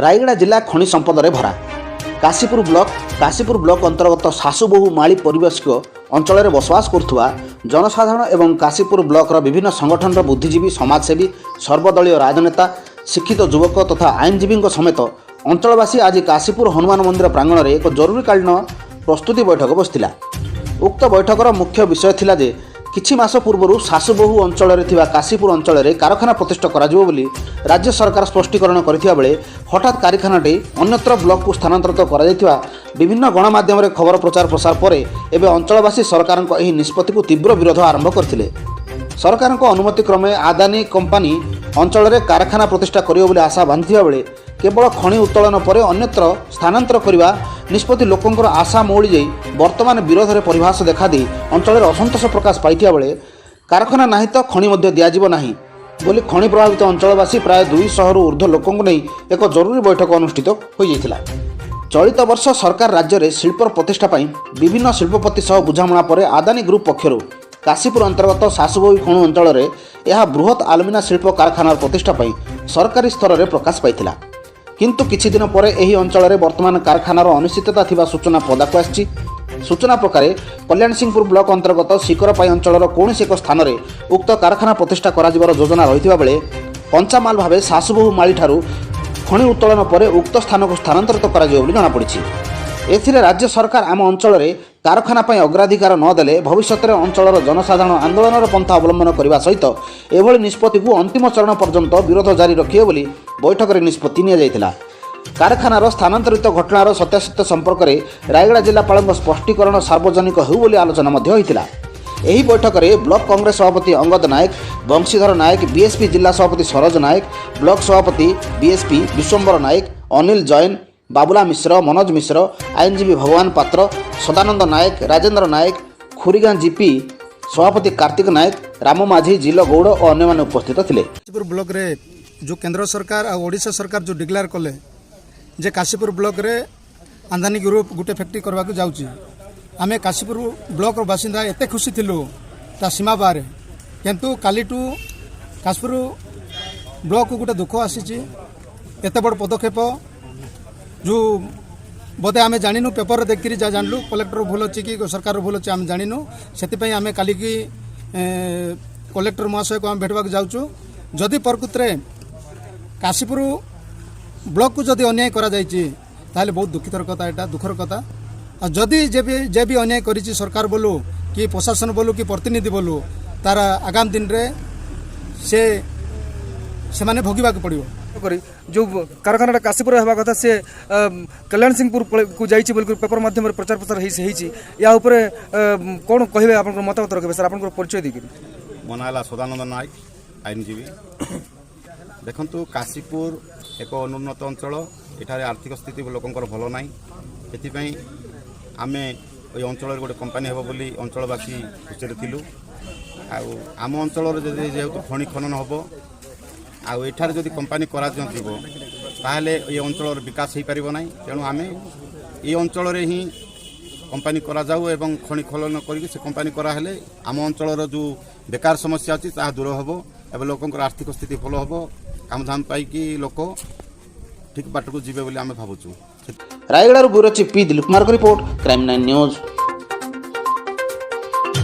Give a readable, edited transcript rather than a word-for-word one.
ରାୟଗଡ଼ା ଜିଲ୍ଲା ଖଣି ସମ୍ପଦରେ ଭରା। କାଶୀପୁର ବ୍ଲକ ଅନ୍ତର୍ଗତ ଶାଶୁବୋହୂ ମାଳି ପରିବେଶିକ ଅଞ୍ଚଳରେ ବସବାସ କରୁଥିବା ଜନସାଧାରଣ ଏବଂ କାଶୀପୁର ବ୍ଲକର ବିଭିନ୍ନ ସଂଗଠନର ବୁଦ୍ଧିଜୀବୀ, ସମାଜସେବୀ, ସର୍ବଦଳୀୟ ରାଜନେତା, ଶିକ୍ଷିତ ଯୁବକ ତଥା ଆଇନଜୀବୀଙ୍କ ସମେତ ଅଞ୍ଚଳବାସୀ ଆଜି କାଶୀପୁର ହନୁମାନ ମନ୍ଦିର ପ୍ରାଙ୍ଗଣରେ ଏକ ଜରୁରୀକାଳୀନ ପ୍ରସ୍ତୁତି ବୈଠକ ବସିଥିଲା। ଉକ୍ତ ବୈଠକର ମୁଖ୍ୟ ବିଷୟ ଥିଲା ଯେ କିଛି ମାସ ପୂର୍ବରୁ ଶାଶୁବୋହୂ ଅଞ୍ଚଳରେ ଥିବା କାଶୀପୁର ଅଞ୍ଚଳରେ କାରଖାନା ପ୍ରତିଷ୍ଠା କରାଯିବ ବୋଲି ରାଜ୍ୟ ସରକାର ସ୍ପଷ୍ଟୀକରଣ କରିଥିବା ବେଳେ ହଠାତ୍ କାରଖାନାଟି ଅନ୍ୟତ୍ର ବ୍ଲକକୁ ସ୍ଥାନାନ୍ତରିତ କରାଯାଇଥିବା ବିଭିନ୍ନ ଗଣମାଧ୍ୟମରେ ଖବର ପ୍ରଚାର ପ୍ରସାର ପରେ ଏବେ ଅଞ୍ଚଳବାସୀ ସରକାରଙ୍କ ଏହି ନିଷ୍ପତ୍ତିକୁ ତୀବ୍ର ବିରୋଧ ଆରମ୍ଭ କରିଥିଲେ। ସରକାରଙ୍କ ଅନୁମତି କ୍ରମେ ଆଦାନୀ କମ୍ପାନୀ ଅଞ୍ଚଳରେ କାରଖାନା ପ୍ରତିଷ୍ଠା କରିବ ବୋଲି ଆଶା ବାନ୍ଧିଥିବା ବେଳେ କେବଳ ଖଣି ଉତ୍ତୋଳନ ପରେ ଅନ୍ୟତ୍ର ସ୍ଥାନାନ୍ତର କରିବା ନିଷ୍ପତ୍ତି ଲୋକଙ୍କର ଆଶା ମଉଳି ଯାଇ ବର୍ତ୍ତମାନ ବିରୋଧରେ ପରିଭାଷ ଦେଖାଦେଇ ଅଞ୍ଚଳରେ ଅସନ୍ତୋଷ ପ୍ରକାଶ ପାଇଥିବା ବେଳେ କାରଖାନା ନାହିଁ ତ ଖଣି ମଧ୍ୟ ଦିଆଯିବ ନାହିଁ ବୋଲି ଖଣି ପ୍ରଭାବିତ ଅଞ୍ଚଳବାସୀ ପ୍ରାୟ 200ରୁ ଉର୍ଦ୍ଧ୍ୱ ଲୋକଙ୍କୁ ନେଇ ଏକ ଜରୁରୀ ବୈଠକ ଅନୁଷ୍ଠିତ ହୋଇଯାଇଥିଲା। ଚଳିତ ବର୍ଷ ସରକାର ରାଜ୍ୟରେ ଶିଳ୍ପର ପ୍ରତିଷ୍ଠା ପାଇଁ ବିଭିନ୍ନ ଶିଳ୍ପପତି ସହ ବୁଝାମଣା ପରେ ଆଦାନୀ ଗ୍ରୁପ୍ ପକ୍ଷରୁ କାଶୀପୁର ଅନ୍ତର୍ଗତ ଶାଶୁବୋହୂ ଖଣି ଅଞ୍ଚଳରେ ଏହା ବୃହତ୍ ଆଲୁମିନା ଶିଳ୍ପ କାରଖାନାର ପ୍ରତିଷ୍ଠା ପାଇଁ ସରକାରୀ ସ୍ତରରେ ପ୍ରକାଶ ପାଇଥିଲା। କିନ୍ତୁ କିଛି ଦିନ ପରେ ଏହି ଅଞ୍ଚଳରେ ବର୍ତ୍ତମାନ କାରଖାନାର ଅନିଶ୍ଚିତତା ଥିବା ସୂଚନା ପଦାକୁ ଆସିଛି। ସୂଚନା ପ୍ରକାରେ କଲ୍ୟାଣସିଂହପୁର ବ୍ଲକ ଅନ୍ତର୍ଗତ ଶିକରପାଇ ଅଞ୍ଚଳର କୌଣସି ଏକ ସ୍ଥାନରେ ଉକ୍ତ କାରଖାନା ପ୍ରତିଷ୍ଠା କରାଯିବାର ଯୋଜନା ରହିଥିବା ବେଳେ କଞ୍ଚାମାଲ ଭାବେ ଶାଶୁବୋହୂ ମାଳିଠାରୁ ଖଣି ଉତ୍ତୋଳନ ପରେ ଉକ୍ତ ସ୍ଥାନକୁ ସ୍ଥାନାନ୍ତରିତ କରାଯିବ ବୋଲି ଜଣାପଡ଼ିଛି। ଏଥିରେ ରାଜ୍ୟ ସରକାର ଆମ ଅଞ୍ଚଳରେ କାରଖାନା ପାଇଁ ଅଗ୍ରାଧିକାର ନ ଦେଲେ ଭବିଷ୍ୟତରେ ଅଞ୍ଚଳର ଜନସାଧାରଣ ଆନ୍ଦୋଳନର ପନ୍ଥା ଅବଲମ୍ବନ କରିବା ସହିତ ଏଭଳି ନିଷ୍ପତ୍ତିକୁ ଅନ୍ତିମ ଚରଣ ପର୍ଯ୍ୟନ୍ତ ବିରୋଧ ଜାରି ରଖିବେ ବୋଲି ବୈଠକରେ ନିଷ୍ପତ୍ତି ନିଆଯାଇଥିଲା। କାରଖାନାର ସ୍ଥାନାନ୍ତରିତ ଘଟଣାର ସତ୍ୟାସତ୍ୟ ସମ୍ପର୍କରେ ରାୟଗଡ଼ା ଜିଲ୍ଲାପାଳଙ୍କ ସ୍ପଷ୍ଟୀକରଣ ସାର୍ବଜନିକ ହେଉ ବୋଲି ଆଲୋଚନା ମଧ୍ୟ ହୋଇଥିଲା। ଏହି ବୈଠକରେ ବ୍ଲକ କଂଗ୍ରେସ ସଭାପତି ଅଙ୍ଗଦ ନାୟକ, ବଂଶୀଧର ନାୟକ, ବିଏସ୍ପି ଜିଲ୍ଲା ସଭାପତି ସରୋଜ ନାୟକ, ବ୍ଲକ ସଭାପତି ବିଏସ୍ପି ବିଶ୍ୱମ୍ବର ନାୟକ, ଅନିଲ ଜୈନ, ବାବୁଲା ମିଶ୍ର, ମନୋଜ ମିଶ୍ର, ଆଇନଜୀବୀ ଭଗବାନ ପାତ୍ର, ସଦାନନ୍ଦ ନାୟକ, ରାଜେନ୍ଦ୍ର ନାୟକ, ଖୁରିଗାଁ ଜିପି ସଭାପତି କାର୍ତ୍ତିକ ନାୟକ, ରାମ ମାଝୀ, ଜିଲ ଗୌଡ଼ ଓ ଅନ୍ୟମାନେ ଉପସ୍ଥିତ ଥିଲେ। କାଶୀପୁର ବ୍ଲକରେ ଯେଉଁ କେନ୍ଦ୍ର ସରକାର ଆଉ ଓଡ଼ିଶା ସରକାର ଯେଉଁ ଡିକ୍ଲେୟାର କଲେ ଯେ କାଶୀପୁର ବ୍ଲକରେ ଆଦାନୀ ଗ୍ରୁପ୍ ଗୋଟେ ଫ୍ୟାକ୍ଟ୍ରି କରିବାକୁ ଯାଉଛି, ଆମେ କାଶୀପୁର ବ୍ଲକର ବାସିନ୍ଦା ଏତେ ଖୁସି ଥିଲୁ ତା ସୀମା ବାହାରେ। କିନ୍ତୁ କାଲିଠୁ କାଶୀପୁର ବ୍ଲକକୁ ଗୋଟେ ଦୁଃଖ ଆସିଛି। ଏତେ ବଡ଼ ପଦକ୍ଷେପ ଯେଉଁ ବୋଧେ ଆମେ ଜାଣିନୁ, ପେପରରେ ଦେଖିକିରି ଯାହା ଜାଣିଲୁ। କଲେକ୍ଟର ଭୁଲ ଅଛି କି ସରକାରର ଭୁଲ ଅଛି, ଆମେ ଜାଣିନୁ। ସେଥିପାଇଁ ଆମେ କାଲିକି କଲେକ୍ଟର ମହାଶୟକୁ ଆମେ ଭେଟିବାକୁ ଯାଉଛୁ। ଯଦି ପ୍ରକୃତରେ କାଶୀପୁର ବ୍ଲକକୁ ଯଦି ଅନ୍ୟାୟ କରାଯାଇଛି, ତାହେଲେ ବହୁତ ଦୁଃଖିତର କଥା, ଏଇଟା ଦୁଃଖର କଥା। ଆଉ ଯଦି ଯେ ବି ଅନ୍ୟାୟ କରିଛି, ସରକାର ବୋଲୁ କି ପ୍ରଶାସନ ବୋଲୁ କି ପ୍ରତିନିଧି ବୋଲୁ, ତାର ଆଗାମୀ ଦିନରେ ସେମାନେ ଭୋଗିବାକୁ ପଡ଼ିବ। କରି ଯେଉଁ କାରଖାନାଟା କାଶୀପୁର ହେବା କଥା, ସେ କଲ୍ୟାଣସିଂହପୁରକୁ ଯାଇଛି ବୋଲି ପେପର ମାଧ୍ୟମରେ ପ୍ରଚାର ପ୍ରସାର ହେଇଛି। ୟା ଉପରେ କ'ଣ କହିବେ? ଆପଣଙ୍କର ମତାମତ ରଖିବେ ସାର୍, ଆପଣଙ୍କର ପରିଚୟ ଦେଇକରି। ମୋ ନାଁ ହେଲା ସଦାନନ୍ଦ ନାୟକ, ଆଇନଜୀବୀ। ଦେଖନ୍ତୁ, କାଶୀପୁର ଏକ ଅନୁନ୍ନତ ଅଞ୍ଚଳ। ଏଠାରେ ଆର୍ଥିକ ସ୍ଥିତି ଲୋକଙ୍କର ଭଲ ନାହିଁ। ସେଥିପାଇଁ ଆମେ ଏଇ ଅଞ୍ଚଳରେ ଗୋଟେ କମ୍ପାନୀ ହେବ ବୋଲି ଅଞ୍ଚଳବାସୀ ଖୁସିରେ ଥିଲୁ। ଆଉ ଆମ ଅଞ୍ଚଳରେ ଯଦି ଯେହେତୁ ଖଣି ଖନନ ହେବ ଆଉ ଏଠାରେ ଯଦି କମ୍ପାନୀ କରାଯିବ, ତାହେଲେ ଏ ଅଞ୍ଚଳର ବିକାଶ ହୋଇପାରିବ ନାହିଁ। ତେଣୁ ଆମେ ଏ ଅଞ୍ଚଳରେ ହିଁ କମ୍ପାନୀ କରାଯାଉ ଏବଂ ଖଣି ଖନନ କରିକି ସେ କମ୍ପାନୀ କରାହେଲେ ଆମ ଅଞ୍ଚଳର ଯେଉଁ ବେକାର ସମସ୍ୟା ଅଛି, ତାହା ଦୂର ହେବ ଏବଂ ଲୋକଙ୍କର ଆର୍ଥିକ ସ୍ଥିତି ଭଲ ହେବ। କାମଧାମ ପାଇକି ଲୋକ ଠିକ୍ ବାଟକୁ ଯିବେ ବୋଲି ଆମେ ଭାବୁଛୁ। ରାୟଗଡ଼ାରୁ ବ୍ୟୁରୋ ଚିଫ୍ ପି ଦିଲୀପ କୁମାରଙ୍କ ରିପୋର୍ଟ, କ୍ରାଇମ୍ 9 ନ୍ୟୁଜ୍।